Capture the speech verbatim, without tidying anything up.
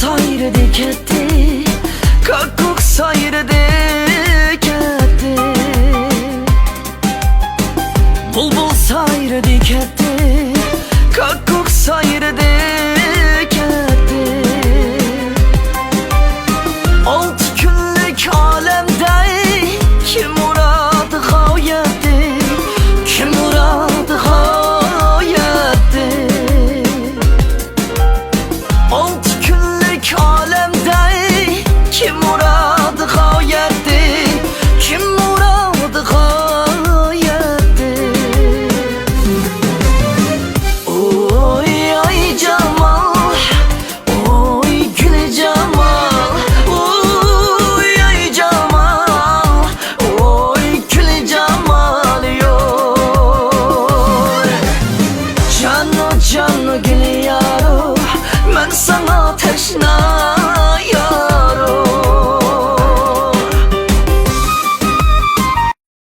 سايرىدى كەتتى، كاككۇك سايرىدى كەتتى. بۇلبۇل سايرىدى كەتتى، كاككۇك سايرىدى كەتتى. ئالتە كۈنلۈك ئالەمدە كىم مۇرادىغا يەتتى، كىم مۇرادىغا يەتتى. ئالتە كۈنلۈك ئالەمدە كىم مۇرادىغا يەتتى، كىم مۇرادىغا يەتتى. ئوي ئاي جامال، ئوي گۈل جامال، ئوي ئاي جامال، ئوي گۈل جامال، يوي. جانو جانو گۈل يارو، مەن ساڭا تەشنا.